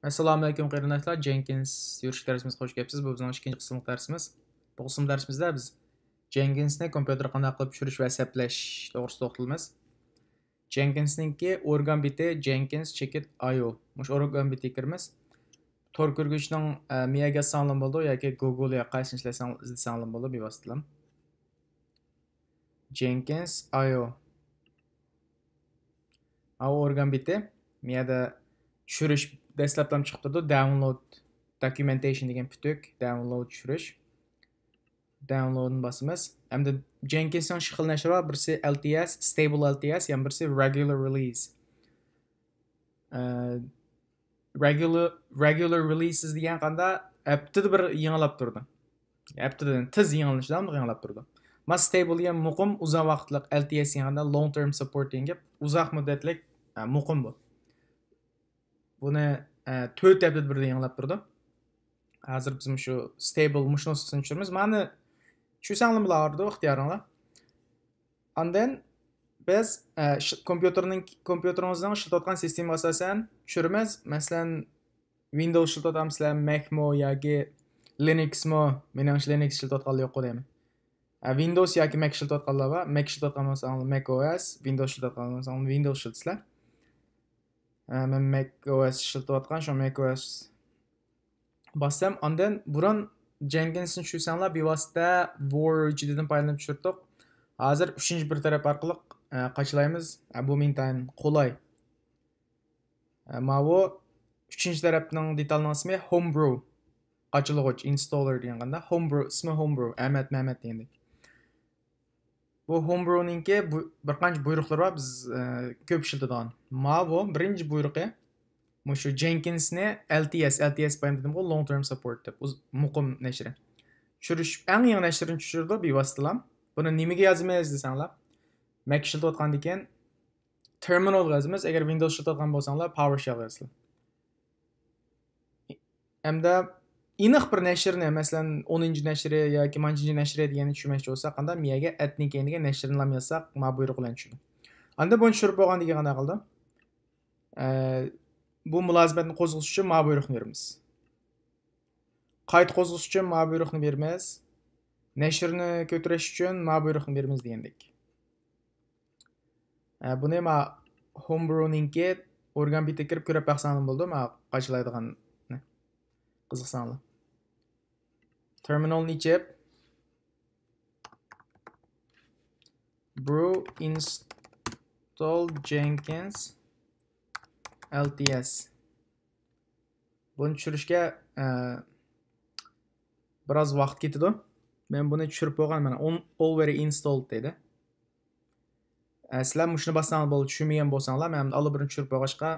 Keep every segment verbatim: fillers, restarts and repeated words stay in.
ئەسسالامۇئەلەيكۇم قېرىنداشلار، جېنكىنس يۈرۈش دەرسىمىزگە خوش كەپسىز. بۇ بىزنىڭ ئىككىنچى قىسىملىق دەرسىمىز. بۇ قىسىم دەرسىمىزدە بىز جېنكىنسنى كومپيۇتېرغا قانداق قىلىپ چۈشۈرۈش ۋە سەپلەش توغرىسىدا توختىلىمىز. جېنكىنسنىڭكى ئورگان بېتى جېنكىنس چېكىت ئاي ئو. مۇشۇ ئورگان بېتىگە كىرىمىز. تور كۆرگۈچنىڭ، ئە، مىيەگە يازساڭلارمۇ بولىدۇ ياكى گوگل يا قايسىنى ئىشلەتسەڭ ئىزدىسەڭلارمۇ بولىدۇ بىۋاسىتىلا. جېنكىنس ئاي ئو. ئاۋۇ ئورگان بېتى. مۇ يەردە چۈشۈرۈش، دەسلەپتە چىقىپ تۇرىدۇ، داۋۇنلود دوكيۇمېنتېيشن دېگەن پۈتۈك، داۋۇنلود چۈشۈرۈش. داۋۇنلودنى باسىمىز. ئەمدى جېنكىنسنىڭ ئىككى خىل نەشرى بار، بىرسى ئەل تى ئېس، ستەيبىل ئەل تى ئېس، يەنە بىرسى رېگۇلار رېلىز. ئە، رېگۇلار، رېگۇلار رېلىزز دېگەن قاندا ھەپتىدە بىر يېڭىلاپ تۇرىدۇ. ھەپتىدىن تېز يېڭىلىنىش، داۋاملىق يېڭىلاپ تۇرىدۇ. ما ستەيبىل دېگەن مۇقىم، ئۇزاق ۋاقىتلىق، ئەل تى ئېس دېگەن قاندا لونگ تېرم ساپورت دېگەن گەپ، ئۇزاق مۇددەتلىك، ئە، مۇقىم بۇ. بۇنى، ئە، تۆت ھەپتىدە بىر يېڭىلاپ تۇرىدۇ. ھازىر بىز مۇشۇ ستەيبىل مۇشۇ نۇسخىسىنى چۈشۈرىمىز. مانى چۈشۈرسەڭلار بولىدۇ، ئىختىيارىڭلار. ئاندىن بىز، ئە، ش-، كومپيۇتېرنىڭ، كومپيۇتېرىڭىزنىڭ ئىشلىتىۋاتقان سىستېمىغا ئاساسەن چۈشۈرىمىز. مەسىلەن، ۋىندوۋس ئىشلىتىۋاتامسىلەر، مەكمۇ ياكى لىنۇكسمۇ؟ مېنىڭچە لىنۇكس ئىشلىتىۋاتقانلار يوق دەيمەن. ئە، ۋىندوۋس ياكى مەك ئىشلىتىۋاتقانلار بار. مەك ئىشلىتىۋاتقان بولساڭلار مەك ئو ئەس، ۋىندوۋس ئىشلىتىۋاتقان بولساڭلار ۋىندوۋس ئىشلىتىسىلەر. ئە، مەن مەك ئو ئەس ئىشلىتىۋاتقان، شۇ مەك ئو ئەس باسسام، ئاندىن بۇرۇن جېنكىنسنى چۈشۈرسەڭلار، بىۋاسىتە ۋور ئۈچىدىن پايدىلىنىپ چۈشۈردۇق. ھازىر ئۈچىنچى بىر تەرەپ ئارقىلىق، ئە، قاچىلايمىز. ئە، بۇ مىنتايىن قولاي. ئە، ماۋۇ ئۈچىنچى تەرەپنىڭ دېتالىنىڭ ئىسمى ھومبرۇ. قاچىلىغۇچ، ئىنستوللېر دېگەن قاندا. ھومبرۇ، ئىسمى ھومبرۇ. ئەمەت، مەمەت دېگەندەك. بۇ ھومبرۇنىڭكى بۇ، بىر قانچە بۇيرۇقلىرى بار، بىز، ئە، كۆپ ئىشلىتىدىغان. ماۋۇ بىرىنچى بۇيرۇقى. مۇشۇ جېنكىنسنى ئەل تى ئېس، ئەل تى ئېس بايام دېدىمغۇ، لونگ تېرم ساپورت دەپ، ئۇز-، مۇقىم نەشرى. چۈشۈرۈش، ئەڭ يېڭى نەشرىنى چۈشۈرىدۇ بىۋاسىتىلا. بۇنى نېمىگە يازىمىز دېسەڭلار، مەك ئىشلىتىۋاتقاندىكىن تېرمىنالغا يازىمىز، ئەگەر ۋىندوۋس ئىشلىتىۋاتقان بولساڭلار، پاۋېر شېلغا يازىسىلەر. ھەمدە ئېنىق بىر نەشرنى، مەسىلەن، ئونىنچى نەشرى ياكى مانچىنچى نەشرى دېگەننى چۈشۈرمەكچى بولساق، قانداق؟ مىيەگە ئەتنى كەينىگە نەشرنى لام يازساق، ما بۇيرۇق بىلەن چۈشىدۇ. ئاندىن بۇنى چۈشۈرۈپ بولغاندىن كېيىن قانداق قىلىدۇ؟ ئە، بۇ مۇلازىمەتنى قوزغىتىش ئۈچۈن ما بۇيرۇقنى بېرىمىز. قايتا قوزغىتىش ئۈچۈن ما بۇيرۇقنى بېرىمىز. نەشرنى كۆتۈرۈش ئۈچۈن ما بۇيرۇقنى بېرىمىز دېگەندەك. ئە، بۇنى ما ھومبرۇنىڭكى ئورگان بېتىگە كىرىپ كۆرۈپ باقساڭلار بولىدۇ، ما قاچىلايدىغاننى. قىزىقساڭلار. تېرمىنالنى ئېچىپ، brew install jenkins lts. بۇنى چۈشۈرۈشكە، ئە، بىراز ۋاقىت كېتىدۇ. مەن بۇنى چۈشۈرۈپ بولغان، مانا، on-، already installed دەيدۇ. ئە، سىلەر مۇشۇنى باسساڭلار بولدى، چۈشۈرمىگەن بولساڭلار، مەن ئاللىبۇرۇن چۈشۈرۈپ بولغاچقا،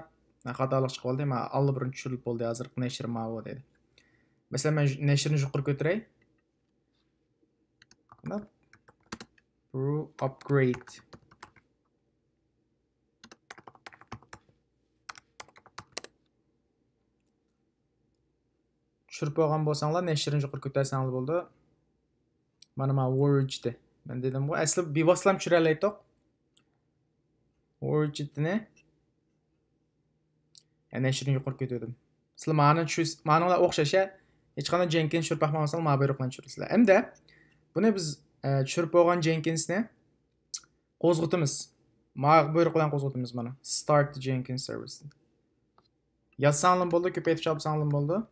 خاتالىق چىقىپ قالدى. مەن ئاللىبۇرۇن چۈشۈرۈلۈپ بولدى، ھازىرقى نەشرىم ماۋۇ دەيدۇ. مەسىلەن، مەن نەشرىنى يۇقىرى كۆتۈرەي. Brew upgrade. چۈشۈرۈپ بولغان بولساڭلار، نەشرىنى يۇقىرى كۆتەرسەڭلار بولىدۇ. مانا، مانا، ۋور ئۈچتى. مەن دېدىمغۇ، ئەسلى بىۋاسىتىلا چۈشۈرەلەيتتۇق. ۋور ئۈچتىنى. يەنە نەشرىنى يۇقىرى كۆتۈردۈم. سىلەر مانا چۈش-، مانىڭلار ئوخشاش، ھە؟ ھېچقانداق جېنكىنس چۈشۈرۈپ باقمىغانسىڭلار، ما بۇيرۇق بىلەن چۈشۈرىسىلەر. ئەمدى بۇنى بىز، ئە، چۈشۈرۈپ بولغان جېنكىنسنى قوزغىتىمىز. ما بۇيرۇق بىلەن قوزغىتىمىز مانا. Start the Jenkins service. يازساڭلار بولىدۇ، كۆپەيتىپ چاپساڭلار بولىدۇ.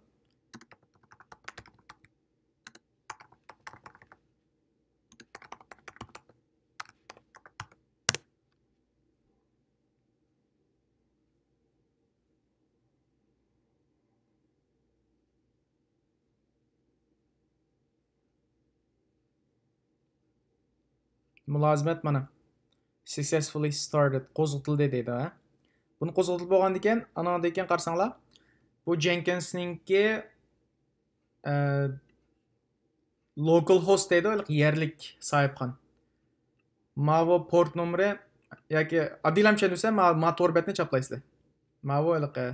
مۇلازىمەت مانا. Successfully started. قوزغىتىلدى دەيدۇ، ھە. بۇنى قوزغىتىپ بولغاندىكىن، ئانىڭدىن كېيىن قارىساڭلار، بۇ جېنكىنسنىڭكى، ئە، لوكال ھوست دەيدۇ، ھېلىقى يەرلىك ساھىبخان. ماۋۇ پورت نومۇرى ياكى ئاددىيلام چۈشەندۈرسەم، ما-، ما تور بەتنى چاپلايسىلەر. ماۋۇ ھېلىقى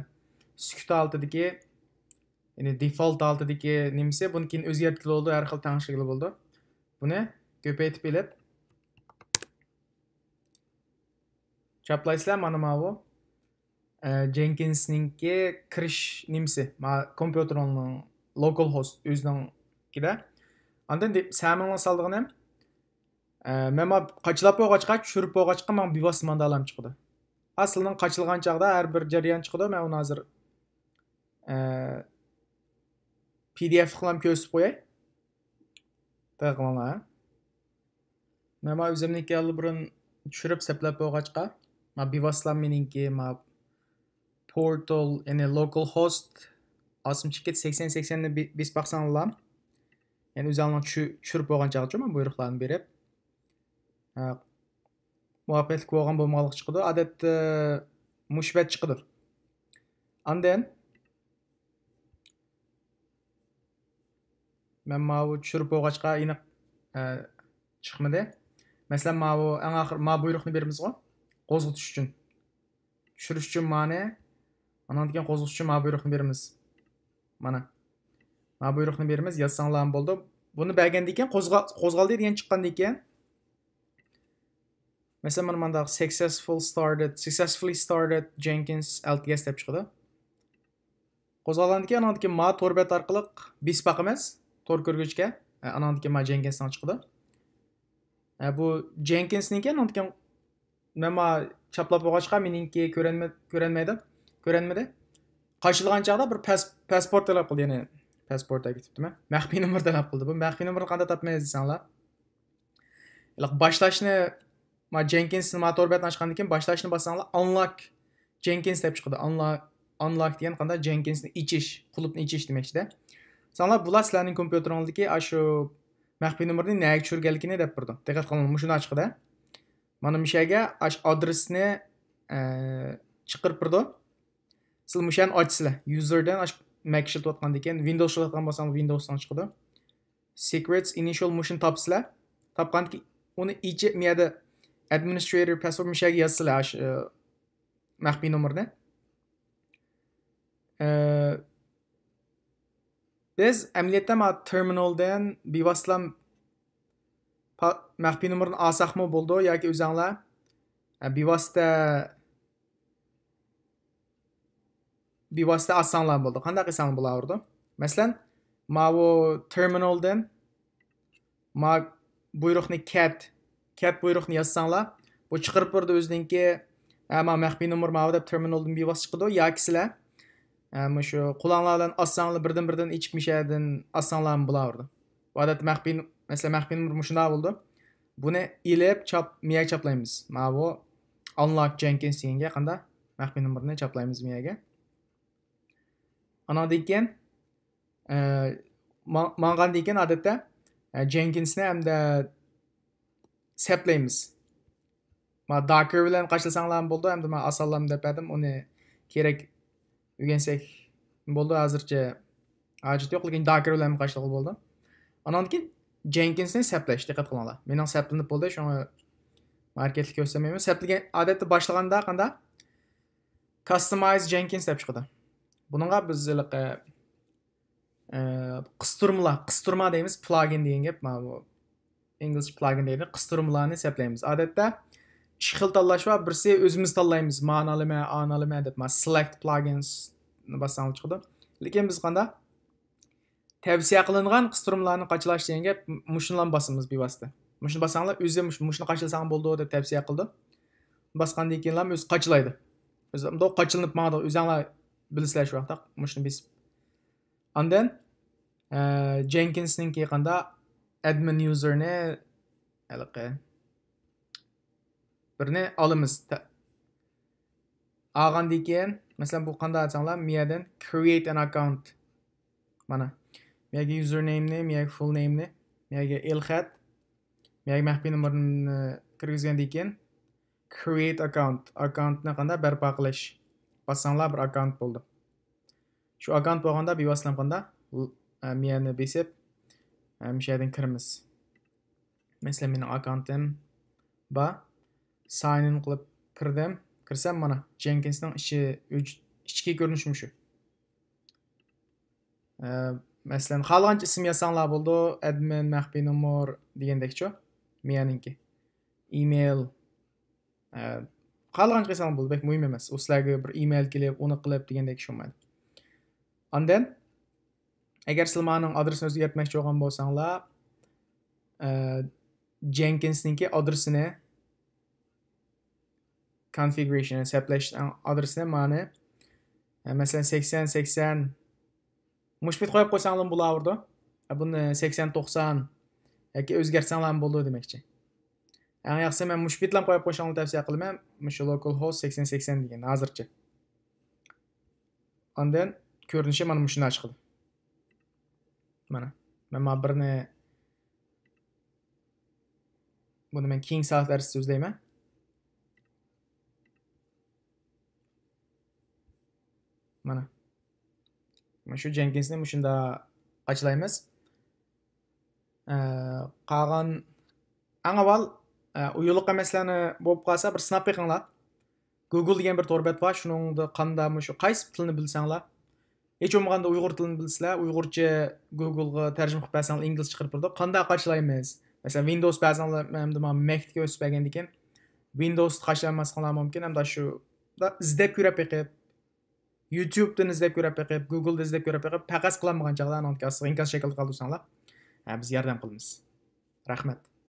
سۈكۈت ھالىتىدىكى، يەنى دېفولت ھالىتىدىكى نېمىسى، بۇنى كېيىن ئۆزگەرتكىلى بولىدۇ، ھەر خىل تەڭشىگىلى بولىدۇ. بۇنى كۆپەيتىپ ئېلىپ، چاپلايسىلەر، مانا ماۋۇ. ئە، جېنكىنسنىڭكى كىرىش نېمىسى، ما، كومپيۇتېرنىڭ لوكال ھوست ئۆزىنىڭكىدە. ئاندىن دې-، سەمىڭنىڭ سالىدىغىنى، ئە، مەن ما قاچىلاپ بولغاچقا، چۈشۈرۈپ بولغاچقا، ماڭا بىۋاسىتە ماندالام چىقىدۇ. ئەسلىنىڭ قاچىلىغان چاغدا ھەر بىر جەريان چىقىدۇ. مەن ئۇنى ھازىر، ئە، پى دى ئېف قىلىپ كۆرسىتىپ قوياي. دىققەت قىلىڭلار. مەن ما ئۆزۈمنىڭكى ئاللىبۇرۇن چۈشۈرۈپ سەپلەپ بولغاچقا، ما بىۋاسىتە مېنىڭكى، ما پورتال، يەنى لوكال ھوست، ئاسمىچىكىت سەكسەن سەكسەننى بې-، بېسىپ باقساڭلار، يەنى ئۆزۈڭلار چۈ-، چۈشۈرۈپ بولغان چاغچە ما بۇيرۇقلارنى بېرىپ، ھە، مۇۋەپپەقىيەتلىك بولغان بولمىغانلىقى چىقىدۇ. ئادەتتە مۇشۇ بەت چىقىدۇ. ئاندىن مەن ماۋۇ چۈشۈرۈپ بولغاچقا ئېنىق، ئە، چىقمىدى. مەسىلەن، ماۋۇ ئەڭ ئاخىر ما بۇيرۇقنى بېرىمىزغۇ؟ قوزغىتىش ئۈچۈن. چۈشۈرۈش ئۈچۈن مانى، ئانىڭدىن كېيىن قوزغىتىش ئۈچۈن ما بۇيرۇقنى بېرىمىز. مانا. ما بۇيرۇقنى بېرىمىز، يازساڭلارمۇ بولىدۇ. بۇنى بەرگەندىن كېيىن قوزغا-، قوزغالدى دېگەن چىققاندىن كېيىن، مەسىلەن، مانا مانداق successful started، successfully started Jenkins L T S دەپ چىقىدۇ. قوزغالغاندىن كېيىن، ئانىڭدىن كېيىن ما تور بەت ئارقىلىق بېسىپ باقىمىز، تور كۆرگۈچكە. ئە، ئانىڭدىن كېيىن ما جېنكىنسنىڭ چىقىدۇ. ئە، بۇ جېنكىنسنىڭكى، ئانىڭدىن كېيىن مەن ما چاپلاپ بولغاچقا، مېنىڭكى كۆرۈنمە-، كۆرۈنمەيدۇ، كۆرۈنمىدى. قاچىلىغان چاغدا بىر پاس-، پاسپورت تەلەپ قىلدى، يەنى پاسپورت دەپ كېتىپتىمەن. مەخپىي نومۇر تەلەپ قىلدى. بۇ مەخپىي نومۇرنى قانداق تاپىمىز دېسەڭلار. باشلاشنى، ما جېنكىنسنى ما تور بەتنى ئاچقاندىن كېيىن باشلاشنى باسساڭلار، ئانلاك جېنكىنس دەپ چىقىدۇ. ئانلاك، ئانلاك دېگەن قانداق؟ جېنكىنسنى ئېچىش، قۇلۇپنى ئېچىش دېمەكچىدە. ساڭلار بۇلار سىلەرنىڭ كومپيۇتېرىڭلاردىكى ئاشۇ مەخپىي نومۇرنى نەگە چۈشۈرگەنلىكىنى دەپ بېرىدۇ. دىققەت قىلىڭلار، مۇشۇنداق چىقىدۇ. مانا مۇشۇ يەرگە ئاشۇ ئادرېسنى، ئە، چىقىرىپ بېرىدۇ. سىلەر مۇشۇ يەرنى ئاچىسىلەر. يۇزېردىن ئاشۇ مەك ئىشلىتىۋاتقاندىكىن، ۋىندوۋس ئىشلەتكەن بولساڭ، ۋىندوۋستىن چىقىدۇ. سېكرېتس ئىنىشىيال مۇشۇنى تاپىسىلەر. تاپقاندىكىن ئۇنى ئېچىپ، مۇ يەردە ئادمىنىسترېتور پاسۋورد مۇشۇ يەرگە يازىسىلەر، ئاشۇ، ئە، مەخپىي نومۇرنى. ئە، بىز ئەمەلىيەتتە ما تېرمىنالدىن بىۋاسىتە پا-، مەخپىي نومۇرنى ئالساقمۇ بولىدۇ ياكى ئۆزۈڭلار، ئە، بىۋاسىتە بىۋاسىتە ئالساڭلار بولىدۇ. قانداق قىلساڭلار بولاۋېرىدۇ. مەسىلەن، ماۋۇ تېرمىنالدىن ما بۇيرۇقنى كەت، كەت بۇيرۇقنى يازساڭلار، بۇ چىقىرىپ بېرىدۇ ئۆزىنىڭكى، ھە، ما مەخپىي نومۇر ماۋۇ دەپ تېرمىنالدىن بىۋاسىتە چىقىدۇ. ياكى سىلەر، ھە، مۇشۇ قولۇڭلار بىلەن ئالساڭلار، بىردىن بىردىن ئېچىپ مۇشۇ يەردىن ئالساڭلارمۇ بولاۋېرىدۇ. بۇ ئادەتتە مەخپىي، مەسىلەن، مەخپىي نومۇر مۇشۇنداق بولىدۇ. بۇنى ئېلىپ چاپ، مۇ يەرگە چاپلايمىز. ماۋۇ ئانلاك جېنكىنس دېگەنگە قانداق؟ مەخپىي نومۇرنى چاپلايمىز مۇ يەرگە. ئاناندىن كېيىن، ئە، ما-، ماڭغاندىن كېيىن ئادەتتە، ئە، جېنكىنسنى ئەمدى سەپلەيمىز. ما داكېر بىلەن قاچىلىساڭلارمۇ بولىدۇ، ئەمدى ما ئاسانلارمۇ دەپ بەردىم، ئۇنى كېرەك ئۆگەنسەك بولىدۇ، ھازىرچە ھاجىتى يوق، لېكىن داكېر بىلەن قاچىلىغىلى بولىدۇ. ئاناندىن كېيىن جېنكىنسنى سەپلەش، دىققەت قىلىڭلار. مېنىڭ سەپلىنىپ بولدى، شۇڭا ھەرىكەتلىك كۆرسەتمەيمەن. سەپلىگەن، ئادەتتە باشلىغاندا قانداق؟ كاستمايز جېنكىنس دەپ چىقىدۇ. بۇنىڭغا بىز ھېلىقى، ئە، قىستۇرمىلار، قىستۇرما دەيمىز، پلاگىن دېگەن گەپ، مانا بۇ ئىنگلىزچە پلاگىن دەيدۇ، قىستۇرمىلارنى سەپلەيمىز. ئادەتتە ئىككى خىل تاللاش بار، بىرسى ئۆزىمىز تاللايمىز، مانى ئالىمەن، ئانى ئالىمەن دەپ، مانا سېلېكت پلاگىنس باسساڭلار چىقىدۇ. لېكىن بىز قانداق؟ تەۋسىيە قىلىنغان قىستۇرمىلارنى قاچىلاش دېگەن گەپ، مۇشۇنىلارنى باسىمىز بىۋاسىتە. مۇشۇنى باسساڭلار، ئۆزى مۇش-، مۇشۇنى قاچىلىساڭ بولىدۇ دەپ تەۋسىيە قىلىدۇ. باسقاندىن كېيىنلا ئۆزى قاچىلايدۇ. ئۆزى قاچىلىنىپ ماڭىدۇ، ئۆزۈڭلار بىلىسىلەر شۇ ۋاقىتتا مۇشۇنى بېسىپ. ئاندىن، ئە، جېنكىنسنىڭكى قانداق؟ ئادمىن يۇزېرنى ھېلىقى بىرنى ئالىمىز. تە-، ئالغاندىن كېيىن، مەسىلەن، بۇ قانداق دېسەڭلار، مۇ يەردىن create an account. مانا، مۇ يەرگە يۇزېرنېيمنى، مۇ يەرگە فۇل نېيمنى، مۇ يەرگە ئېل خەت، مۇ يەرگە مەخپىي نومۇرنى كىرگۈزگەندىن كېيىن، create account، ئاككاونتنى قانداق بەرپا قىلىش. باسساڭلار بىر ئاككاونت بولدى. شۇ ئاككاونت بولغاندا بىۋاسىتە قانداق؟ ئە، مۇ يەرنى بېسىپ، ئە، مۇشۇ يەردىن كىرىمىز. مەسىلەن، مېنىڭ ئاككاونتىم بار. ساين ئىن قىلىپ كىردىم. كىرسەم، مانا، جېنكىنسنىڭ ئىچى، ئۆج-، ئىچكى كۆرۈنۈشى مۇشۇ. ئە، مەسىلەن، خالىغانچە ئىسىم يازساڭلار بولىدۇ. ئادمىن، مەخپىي نومۇر دېگەندەكچۇ. مۇ يەرنىڭكى. ئىمېيل، ئە، خالىغانچە قىلساڭلار بولىدۇ، بەك مۇھىم ئەمەس. ئۇ سىلەرگە بىر ئىمېيل كېلىپ، ئۇنى قىلىپ دېگەندەك ئىش بولمايدۇ. ئاندىن ئەگەر سىلەر مانىڭ ئادرېسىنى ئۆزگەرتمەكچى بولغان بولساڭلار، ئە، جېنكىنسنىڭكى ئادرېسىنى، كونفىگۇرېيشن، سەپلەش ئادرېسىنى مانى، ئە، مەسىلەن، سەكسەن، سەكسەن، مۇشۇ پېتى قويۇپ قويساڭلارمۇ بولاۋېرىدۇ. ئە، بۇنى سەكسەن، توقسان ياكى ئۆزگەرتسەڭلارمۇ بولىدۇ دېمەكچى. ئەڭ ياخشىسى مەن مۇشۇ پېتىلا قويۇپ قويۇشۇڭلارنى تەۋسىيە قىلىمەن. مۇشۇ لوكال ھوست سەكسەن سەكسەن دېگەن ھازىرچە. ئاندىن كۆرۈنۈشى مانا مۇشۇنداق چىقىدۇ. مانا، مەن مانا بىرنى، بۇنى مەن كېيىنكى سائەتلەردە سۆزلەيمەن. مانا. مانا شۇ جېنكىنسنى مۇشۇنداق قاچىلايمىز. ئە، قالغان ئەڭ ئاۋۋال، ئە، ئۇيۇلۇق ئەمەسلەرنى بولۇپ قالسا بىر سىناپ بېقىڭلار. گۇگل دېگەن بىر تور بەت بار، شۇنىڭدا قاندا مۇشۇ قايسى تىلنى بىلسەڭلار، ھېچ بولمىغاندا ئۇيغۇر تىلىنى بىلسىلەر، ئۇيغۇرچە گۇگلغا تەرجىمە قىلىپ بەرسەڭلار ئىنگلىزچە چىقىرىپ بېرىدۇ. قانداق قاچىلايمىز؟ مەسىلەن، ۋىندوۋس بەرسەڭلار، ئەمدى مانا مەكتىكى ئۆسۈپ بەرگەندىكىن ۋىندوۋستا قاچىلالماسلىقىڭلار مۇمكىن. ئەمدى شۇ ئىزدەپ كۆرۈپ بېقىپ، يۇتيۇبتىن ئىزدەپ كۆرۈپ بېقىپ، گۇگلدا ئىزدەپ كۆرۈپ بېقىپ، پەقەس قىلالمىغان چاغدا ئانىڭدىكى ئاستىغا ئىنكاس شەكلىدە قالدۇرساڭلار، ھە، بىز ياردەم قىلىمىز. رەھمەت.